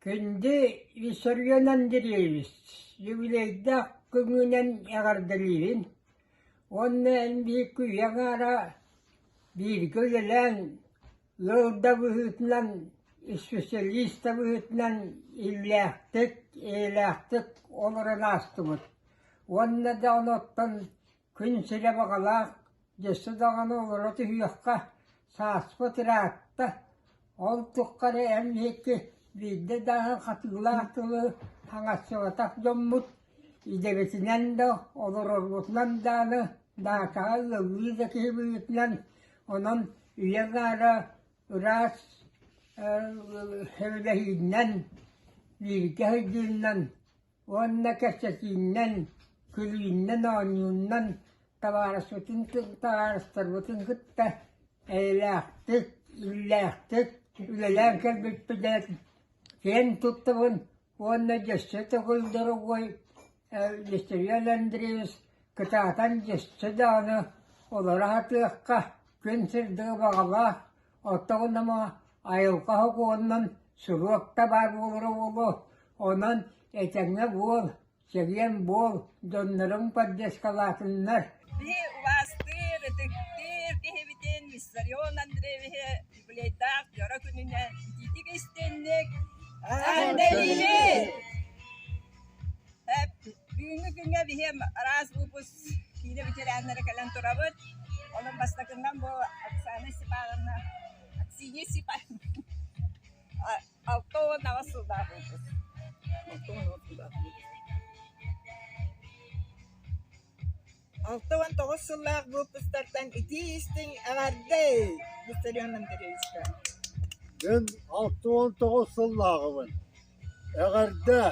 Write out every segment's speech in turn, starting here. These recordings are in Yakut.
Күндү Виссарион Андреевич, юбилейдаах күҥҥүнэн эҕэрдэлиибин уонна эн биһикки үйэ аҥаара бииргэ үлэлээн, ыал да быһыытынан, исписэлиис да быһыытынан иллээхтик, эйэлээхтик олорон аастыбыт. Уонна да онуттан Күн сирэ баҕалаах, дьөссө даҕаны олоро түһүөххэ, сааспыт ыраатта, ол тухары эн биһикки биирдэ даҕаны хатыылаах тылы хаҥассыбатах дьоммут, идэбитинэн да, олорорбутунан даҕаны даакаҕа ыаллыы да киһи быһыытынан, онон үйэ аҥаара ыраас сөбүлэһиинэн, бииргэ сылдьыыннан Уонна кэпсэтииннэн, күлүүннэн, оонньууннан табаарыспытын табаарыстарбытын кытта эйэлээхтик, иллээхтик үлэлээн кэлбиппитинэн киэн туттабын уонна дьөссө төгүл дорогой Виссарион Андреевич кытаатан дьөссө даҕаны олоро сатыахха, күн сырдыгы баҕалаах, оттоҕуна айылҕа сокуонунан суруок да баар буолара буолуо Онон этэҥҥэ буол, чэгиэн буол, дьонноруҥ поддержкалаатыннар. Биһи убаастыыр, ытыктыыр киһибитин Виссарион Андреевиһы юбилейдаах дьоро күнүнэн итиитик истинник эҕэрдэлиибит! Бүгүҥҥү күҥҥэ биһи араас выпуск киинэ ветераннара кэлэн турабыт. Онон бастакынан бу Оксана Степановна, Аксинья Степановна 68 сыллаах выпуск. 69 сыллаах выпустартан итии-истиҥ эҕэрдэ Виссарион Андреевичка. Мин 69 сыллааҕыбын. Эҕэрдэ!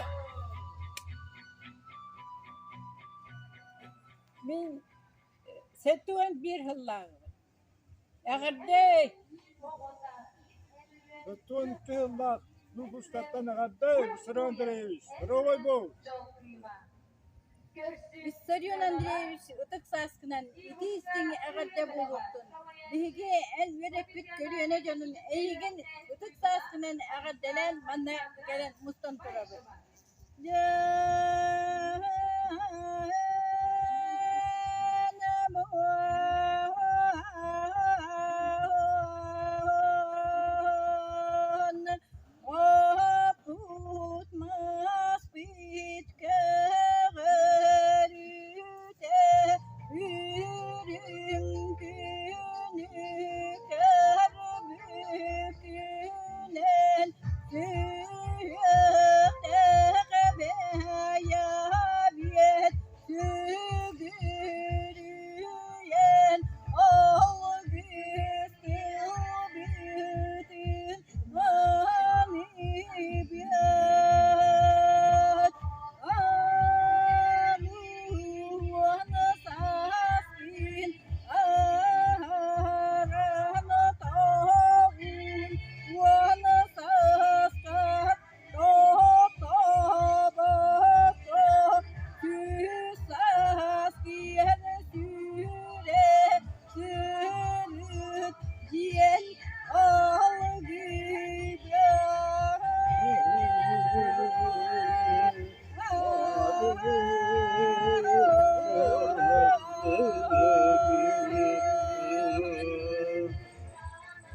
Мин 71 сыллааҕыбын. Эҕэрдэ! 72 сыллаах выпустартан эҕэрдэ, Виссарион Андреевич! Здоровай буол! Виссарион Андреевич ытык сааскынан итии-истиҥ эҕэрдэ буолуохтун! Биһиги эн үөрэппит көлүөнэ дьонун эйигин ытык сааскынан эҕэрдэлээн манна кэлэн мустан турабыт.